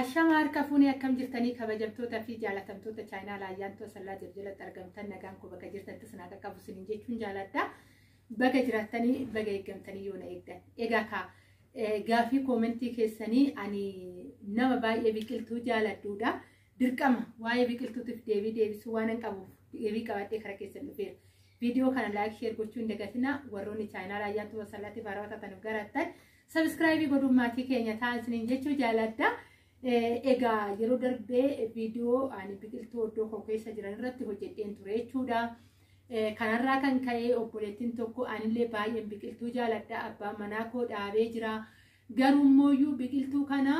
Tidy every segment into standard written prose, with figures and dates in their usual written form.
Ashama harka fuunee akkam jirtanii kabajamtoota fi jaalatamtoota chaayinaa laayyaantoo sallaa jaljalatti argamtan nagaan koo bakka jirtanitti sinaa qaqqabu sinin jechuun jaaladha. Baga jiraattanii baga eeggamtanii yoo na eegdan. Egaa kaa gaafii koomentii keessanii ani nama baay'ee biqiltuu jaaladhuudha. Dirqama waa'ee biqiltuutiif deebii deebisuu waan hin qabuuf deebii qabadhee karaa keessan dhufeera. Viidiyoo kana like share gochuu hin dagatinaa. Warroonni chaayinaa laayyaantoo sallaatti haarawaa taatan garattan subscribe godhuun maatii keenya ta'an isiniin jechuu jaaladha. Egaa yeroo darbee viidiyoo ani biqiltuu iddoo koo keessa jiran irratti hojjedheen ture jechuudha. Kanarraa kan ka'e obboleettiin tokko anillee baay'een biqiltuu jaaladha. Abbaan manaa koo dhaabee jira. Garuummooyyuu biqiltuu kana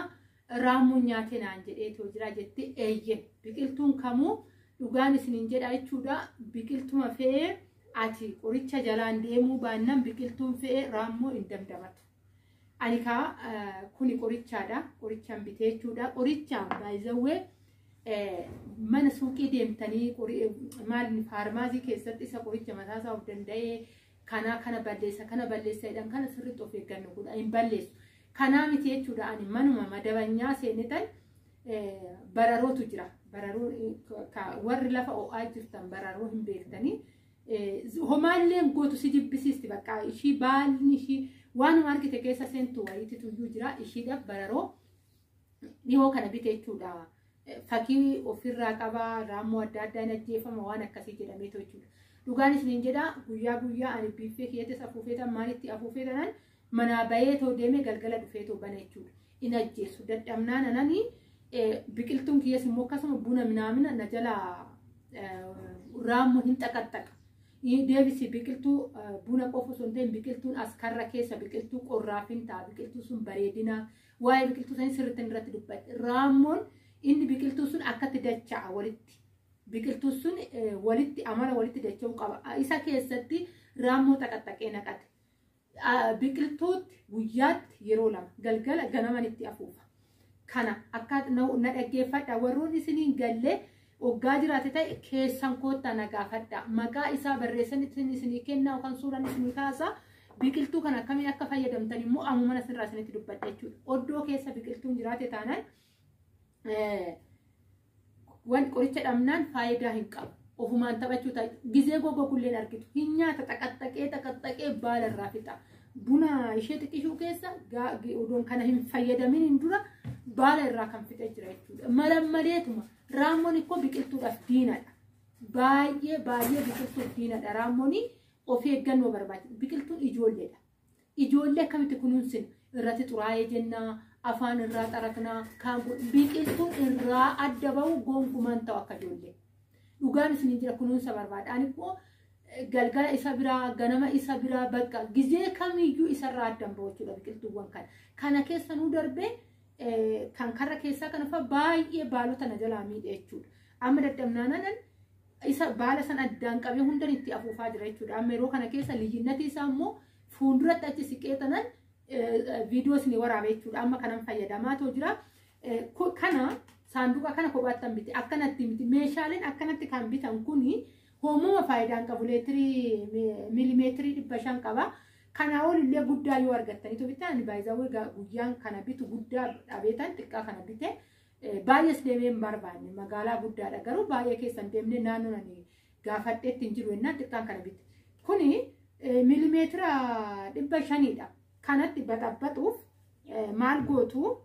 raammuun nyaate naan jedheetoo jira jetti. Eeyye, biqiltuun kamuu dhugaan isiniin jedha jechuudha. Biqiltuma fe'ee ati qoricha jalaan deemuu baannaan biqiltuun fe'ee raammoo hin dandamatu. Ani kaa kuni qorichaadha. Qorichaan bitee jechuudha. Qorichaan baay'izawwee mana suuqii deemtanii maal faarmaasii keessatti isa qoricha mataasaa of danda'ee kana kana balleessa kana balleessa jedhan kana sirriitti of eeggannoo godha hin balleessu. Kanaa miti jechuudha. Ani manuma madabanyaa seenetan bararootu jira. Bararoo warri lafa ho'aa jirtan bararoo hin beektanii. Homaallee gootu si jibbisiisti bakka ishii baalli ishii waanuma argite keessa seentu wayiitti tuyyuu jira. Ishiidhaaf bararoo dhihoo kana bite jechuudha. Fakkii ofirraa qabaa, raammoo adda addaa hin ajjeefama waan akkasii jedhameetu jechuudha. Dhugaan isiniin jedha, guyyaa guyyaa ani biiffee kiyyattis afuufeetan maalitti afuufeetanan manaa bahee too deemee galgala dhufee too bana jechuudha. In ajjeessu dadhabnaan ananii biqiltuun kiyyas immoo akkasuma buna minaamina na jalaa raammoo hin xaqaxaqa. Deebisi biqiltuu buna qofa osoo hin ta'in biqiltuun as karra keessa biqiltuu qorraaf hin ta'a, biqiltuu sun bareedina waa'ee biqiltuu sanii sirriitti irratti dubbadhe. Raammoon inni biqiltuu sun akkatti dacha'a walitti. Biqiltuu sun walitti amala walitti dacha'uu qaba. Isa keessatti raammoo xaqaxaqee naqate. Biqiltuutti guyyaatti yeroo lama galgala ganaman itti afuufa. Kana akka na dhaggeeffadha warroon isiniin gallee hoggaa jiraate ta'e keessan koottaa na gaafadha. Maqaa isaa barreessan isinii kennaa yookaan suuraan isinii kaasa. Biqiltuu kana akkamiin akka fayyadamtan immoo ammuma asirraa isinitti dubbadha jechuudha. Oddoo keessa biqiltuun jiraate taanaan waan qoricha dhabnaan faayidaa hin qabu. Ofumaan taphachuu ta'a. Gizee goggogulleen argitu. Hin nyaata xaqaxaqee xaqaxaqee baala irraa fixa. Buna ishee xiqqishuu keessa odoon kana hin fayyadamin hin dura baala irraa kan fixee jira jechuudha. Malammaleetuma raammoon ikkoo biqiltuudhaaf diinadha. Baay'ee baay'ee biqiltuuf diinadha. Raammoon of eeggannoo barbaachisa. Biqiltuun ijoolleedha. Ijoollee akkamitti kunuunsina? Irratti xuraa'ee jennaa, afaan irraa xaraqnaa, kaan biqiltuun irraa adda bahu gonkumaan ta'u akka ijoollee. Dhugaan isin jira kunuunsa barbaada. Ani immoo galgala isa biraa, ganama isa biraa bakka gizee kamiyyuu isarraa adda bahu jechuudha biqiltuuwwan kana. Kana keessa nuu darbee kan karra keessaa kana fa'a baay'ee baalota na jalaa miidhe jechuudha. Amma dadhabnaanan isa baala san addaan qabee hundan itti afuufaa jira jechuudha. Amma yeroo kana keessa liyyinnatii isaa immoo fuulduratti achi siqee tanan viidiyoo isin waraabe jechuudha. Amma kanan fayyadamaa too jira. Kana saanduqa kana kophaatti bite akkanatti miti. Meeshaaleen akkanatti kan bitan kuni hoomuma faayidaa hin qabu. Leetirii miilimeetirii 500 qaba. Kanaa ol illee guddaa yoo argattaniitu bitan baay'ee guyyaan kana bitu guddaa dhabeetan xiqqaa kana bite baay'ees deemee hin barbaanne magaalaa guddaadha garuu baay'ee keessan deemnee naannoo nani gaafadheetti hin jiru jennaan xiqqaan kana bite. Kuni miilimeetira 500dha. Kanatti baxabbaxuuf maal gootu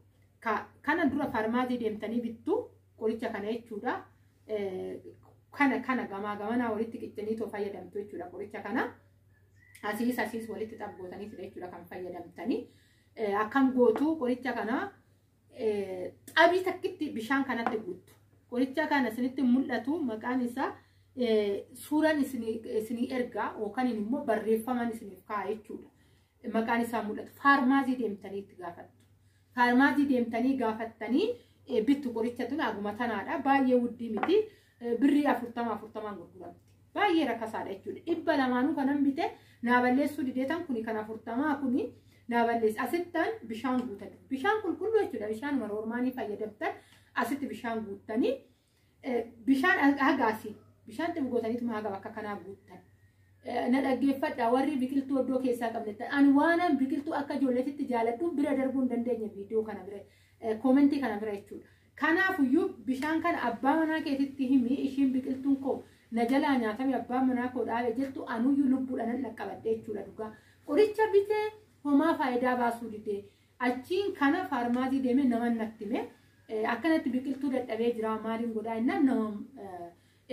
kana dura faarmaasii deemtanii bittu qoricha kana jechuudha. Kana kana gamaa gamanaa walitti qiccanii fayyadamtu jechuudha qoricha kana. Asiis asiis walitti xabgootanii jechuudha kan fayyadamtanii. Akkam gootu qoricha kana xabii takkitti bishaan kanatti guuttu. Qoricha kana isinitti mul'atu maqaan isaa suuraan isinii ergaa yookaan immoo barreeffamaan isiniif kaa'a jechuudha. Maqaan isaa mul'atu. Faarmaasii deemtanii itti gaafattu. Faarmaasii deemtanii gaafattanii bittu qoricha tun aguma tanaadha. Baay'ee wuddii miti. Birrii 40 40 gurguramti. Baay'ee rakkasaadha jechuudha. 200 kanan bite naa balleessuu dideetan kuni kan 40 kuni naa balleessa. Asittan bishaan guutan. Bishaan qulqulluu jechuudha. Bishaan roormaanii fayyadamtan asitti bishaan guuttanii bishaan hagaasi. Bishaan ximgootaniituma haga bakka kanaa guuttan. Na dhaggeeffadha warri biqiltuu iddoo keessaa qabne. Ani waanan biqiltuu akka ijoolleetitti jaaladhu bira darbuu hin dandeenye viidiyoo kana bira. Koomentii kana bira jechuudha. Kanaafuyyuu bishaan kana abbaa manaa keetitti himi, ishiin biqiltuun koo na jalaa nyaatame abbaa manaa koo dhaabe jettu anuyyuu lubbuudhaan nan dhaqqabadhe jechuudha dhugaa. Qoricha bitee homaa faayidaa baasuu didee achiin kana faarmaasii deemee nama natti hime akkanatti biqiltuu dadhabee jira maaliin godhaa jennaan nama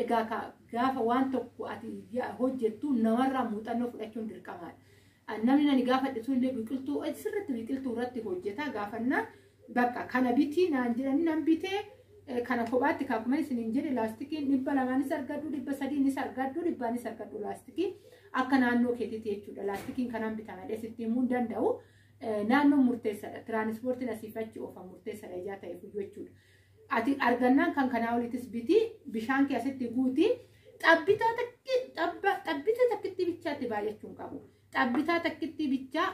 egaa gaafa waan tokko ati hojjettu namarraa muuxannoo fudhachuun dirqamaadha. Namni nani gaafadhe sunillee biqiltuu sirriitti biqiltuu irratti hojjeta gaafannaan bakka kana bitii naan jedhanii nan bitee kana kophaatti kaakuma isiniin jedhe laastikiin 200nis argadhu 300nis argadhu 100nis argadhu laastikii akka naannoo keetiiti jechuudha. Laastikiin kanaan bitamadhe sitti himuu hin danda'u. Naannoon murteessaadha. Tiraanispoortiin asiif achi oofan murteessaadha ijaa ta'eef jechuudha. Ati argannaan kan kanaa olitis bitii bishaan kee asitti guutii xabbitaa takkitti bichaatti baay'achuu hin qabu. Xabbitaa takkitti bichaa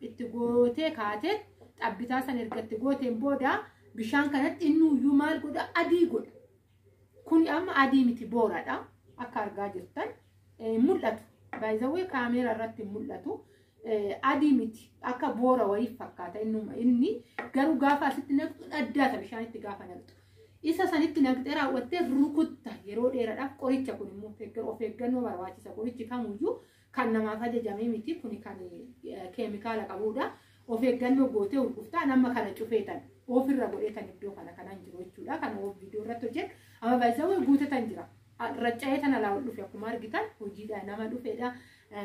itti gootee kaatee xabbitaa san erga itti gooteen booda bishaan kanatti innuyyuu maal godha adii godha. Kuni amma adii miti booradha. Akka argaa jirtan mul'atu. Baay'izawwee kaameera irratti mul'atu. Adii miti akka boora wayii fakkaata inni garuu gaafa asitti naqxu addaata bishaanitti gaafa naqxu. Isa sanitti naqxee raawwattee rukutta yeroo dheeraadhaaf qoricha kun immoo of eeggannoo barbaachisa. Qorichi kamuyyuu kan namaaf ajajamee miti kun kan keemikaala qabudha. Of eeggannoo gootee urguftaa nama kana cufeetan ofirra godheetan iddoo kana kanaan jiru jechuudha. Kana of viidiyoo irratti hojjetu amma baay'isawwan guutetan jira. Racca'ee tana laa ol dhufe akkuma argitan hojiidha nama dhufeedha.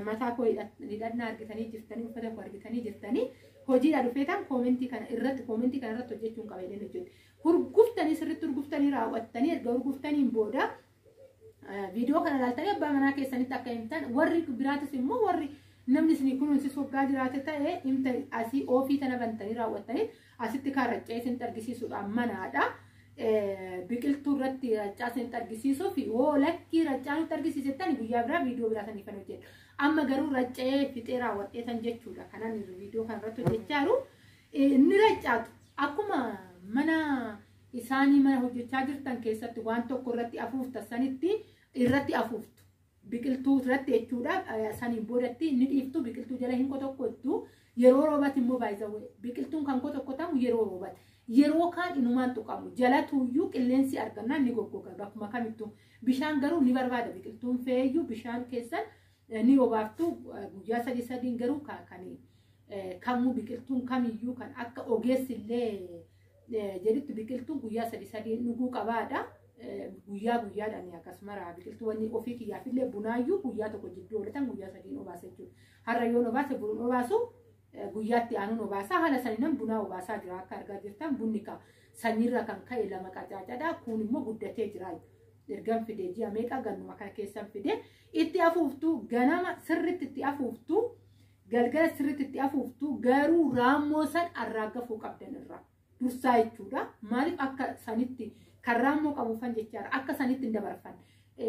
Mataa koo hidhannaa argitanii jirtanii uffata koo argitanii jirtanii hojiidha dhufeetan koomentii kana irratti hojjechuun qaba jedheen hojjetu. Hurguftanii sirriitti hurguftanii raawwattanii erga hurguftaniin booda viidiyoo kana ilaaltanii abbaa manaa keessanitti akka himtan warri biraatis immoo warri namni isin kunuunsis waggaa jiraate ta'e himta asii oofii tana bantanii raawwattanii asitti kan racca'ee isin argisiisuudhaan manaadha. Biqiltuu irratti raccaa isin argisiisuuf hoo lakkii raccaa nutti argisiisettan guyyaa biraa viidiyoo biraa saniif kan hojjedhu. Amma garuu racca'ee fixee raawwadheetan jechuudha. Kanaan viidiyoo kana irratti hojjechaa jiru. Inni raccaatu akkuma mana isaanii mana hojjechaa jirtan keessatti waan tokko irratti afuufta sanitti irratti afuuftu. Biqiltuu irratti jechuudha. Saniin boodatti ni dhiiftu biqiltuu jala hin qotokkottu. Yeroo roobatti immoo baay'isawwe biqiltuun kan qotokkotamu yeroo roobatti. Yeroo kaan inumaan tuqamu jalatuyyuu qilleensi argannaan ni goggoga bakkuma kamittuu bishaan garuu ni barbaada biqiltuun feeyyuu bishaan keessan ni obaaftu guyyaa sadii sadiin garuu kan kamuu biqiltuun kamiyyuu kan akka ogeessillee jedhutti biqiltuun guyyaa sadii sadiin dhuguu qabaadha. Guyyaa guyyaadhaan akkasuma biqiltuu wanni ofii kiyyaafillee bunaayyuu guyyaa tokko jidduu oolatan guyyaa sadiin obaasa jechuudha. Har'a yoon obaase buruun obaasu guyyaatti aanuun obaasaa haala saniin bunaa obaasaa jira akka argaa jirtan bunni ka sanyiirra kan ka'e lama qacaacaadha kun immoo guddatee jira. Ergan fidee ji'a meeqa gannuma kana keessan fidee itti afuuftu ganama sirriitti itti afuuftu galgala sirriitti itti afuuftu garuu raammoo san arraaggafuu qabdan irraa dursaa jechuudha. Maaliif akka sanitti kan raammoo qabuufan jechaadha akka sanitti hin dabarfan.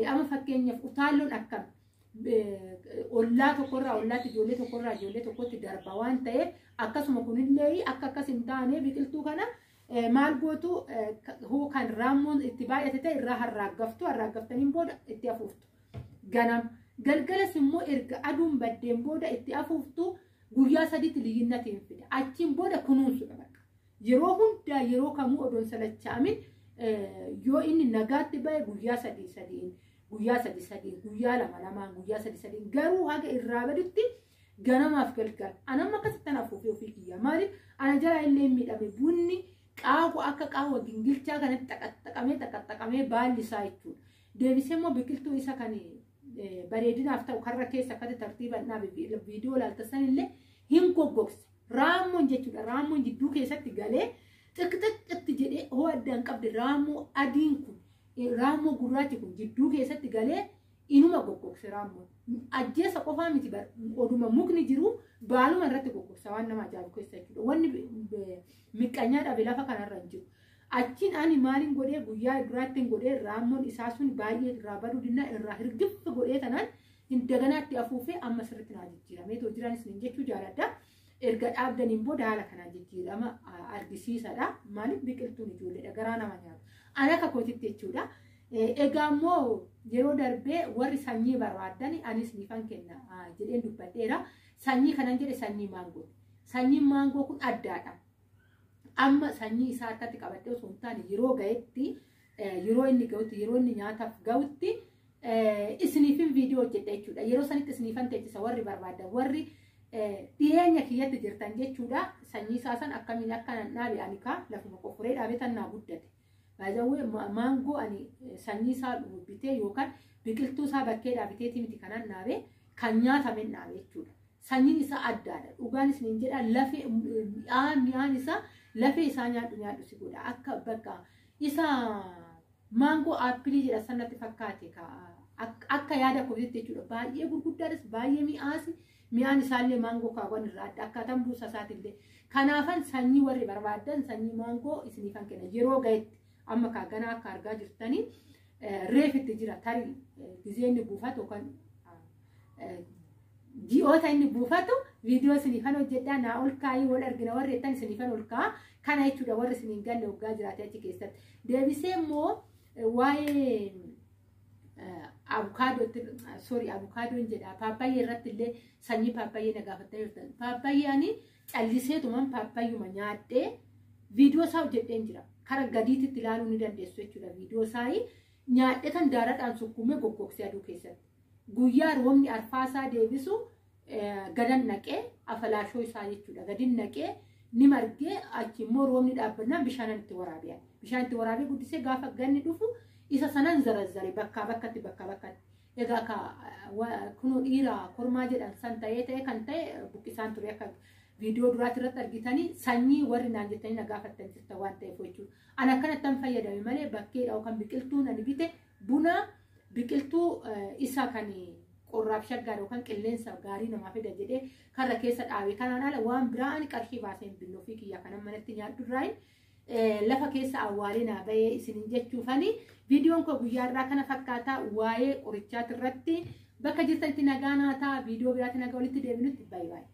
Amma fakkeenyaaf utaalloon akkam ollaa tokkorraa ollaatti ijoollee tokkorraa ijoollee tokkotti darba waan ta'eef akkasuma kunillee akka akkas hin taane biqiltuu kana maal gootu hoo kan raammoon itti baay'ate ta'e irraa harraaggaftu harraaggaftaniin booda itti afuuftu. Ganam galgalas immoo erga aduun baddeen booda itti afuuftu guyyaa sadiitti liyyinnatiin fida achiin booda kunuunsudha bakka. Yeroo hundaa yeroo kamuu odoon salacha'amin yoo inni nagaatti ba'e guyyaa sadii sadiin guyyaa sadii sadiin guyyaa lama lamaan guyyaa sadii sadiin garuu haga irraa badutti ganamaaf galgala. Anamma akkasitti afuufee ofii kiyya maaliif ana jalaa illee miidhame bunni qaawwa akka qaawwa gingilchaa kanatti xaqaxaqamee xaqaxaqamee baalli isaa jechuudha. Deebisee immoo biqiltuu isa kan bareedinaaf ta'u karra keessa akkatti tartiibaan dhaabe viidiyoo ilaalta sanillee hin goggogse. Raammoon jechuudha. Raammoon jidduu keessatti galee xiqxiqitti jedhee hoo addaan qabde raammoo adiin kun raammoo gurraachi kun jidduu keessatti galee inuma goggogse raammoon. Ajjeesa qofaa miti oduma mukni jiru baaluma irratti goggogsa waan nama ajaa'ibu keessa jechuudha. Wanni miqqanyaa dhabe lafa kanarra hin jiru. Achiin ani maaliin godhee guyyaa duraatti hin godhee raammoon isaa sun baay'ee irraa baduu dinna irraa hirgiffa godhee tanaan hin daganaatti afuufee amma sirriitti naa jijjiiramee too jiranis hin jechuu jaaladha. Erga dhaabdaniin booda haala kanaan jijjiirama argisiisadha. Maaliif biqiltuun ijoolleedha garaa nama nyaatu. Ani akka kootitti jechuudha. Egaa immoo yeroo darbee warri sanyii barbaadan anis nifan kenna jedheen dubbadheera. Sanyii kanan jedhe sanyii maangooti. Sanyiin maangoo kun addaadha. Amma sanyii isaa harkatti qabadhee osoo hin taane yeroo ga'etti, yeroo inni ga'utti, yeroo inni nyaataaf ga'utti isiniifin viidiyoo hojjedha jechuudha. Yeroo sanitti isiniifan teechisa warri barbaadan, warri dhiyeenya kiyyatti jirtan jechuudha. Sanyii isaa san akkamiin akka nan dhaabe, ani kaa lafuma qofforee dhaabe tan naa guddate. Baay'ee maangoo ani sanyii isaa bitee yookaan biqiltuu isaa bakkee dhaabiteeti miti kanan dhaabe, kan nyaatame dhaabe jechuudha. Sanyiin isaa addaadha. Dhugaan isiniin jedha, lafee mi'aan isaa lafee isaa nyaadhu nyaadhu si godha. Akka bakka isa maangoo aappilii jedha sanatti fakkaate akka yaada kootiitti jechuudha. Baay'ee gurguddaadhas, baay'ee mi'aasi. Mi'aan isaallee maangoo kaawwan irraa adda, akkaataan buusa isaatillee. Kanaafan sanyii warri barbaadan sanyii maangoo isiniifan kenna yeroo ga'etti. Amma kaaganaa akka argaa jirtanii reefitti jira, tarii gizee inni buufatu yookaan ji'oota inni buufatu viidiyoo isiniifan hojjedhaa. Naa ol kaayii wal argina warri jettan isiniifan ol kaa'a kana jechuudha. Warri isiniin galle waggaa jiraate achi keessatti. Deebisee immoo waa'ee abukaadootti, sorry, abukaadoon jedha, paappayyee irratti illee sanyii paappayyee na gaafattee jirtan. Paappayyee ani calliseetuman paappayyuma nyaadhee viidiyoo isaa hojjedheen jira. Kara gadiititti ilaaluu ni dandeessu jechuudha. Viidiyoo isaa nyaadhee tan daaradhaan sukkuumee goggogsee aduu keessatti. Guyyaa roobni arfaasaa deebisu gadan naqee afalaashoo isaa jechuudha. Gadin naqee ni margee, achi immoo roobni dhaabbannaan bishaan itti waraabee. Bishaan itti waraabee guddisee, gaafa ganni dhufu isa sanan zarazzare bakkaa bakkatti bakkaa bakkatti. Egaa ka kunoo dhiira kormaa jedhan san ta'ee ta'e kan ta'e buqqisaan ture, akka viidiyoo duraatti irratti argitanii sanyii warri naan jettanii na gaafattan jirta waan ta'eef jechuudha. Ani akkanattan fayyadame malee bakkeedha yookaan biqiltuun ani bite buna biqiltuu isa kan qorraaf shaggaadha yookaan qilleensa gaarii namaa fida jedhee karra keessa dhaabe kanaan ala waan biraa ani qarshii baasee hin binne. Ofii kiyyaa kanan manatti nyaadhu irraayin lafa keessa awwaalee naa bahee isiniin jechuufani. Viidiyoon koo guyyaa irraa kana fakkaata waa'ee qorichaati irratti. Bakka jirtanitti nagaa naa ta'a. Viidiyoo biraatti nagaa walitti deebinutti, baay'ee baay'ee.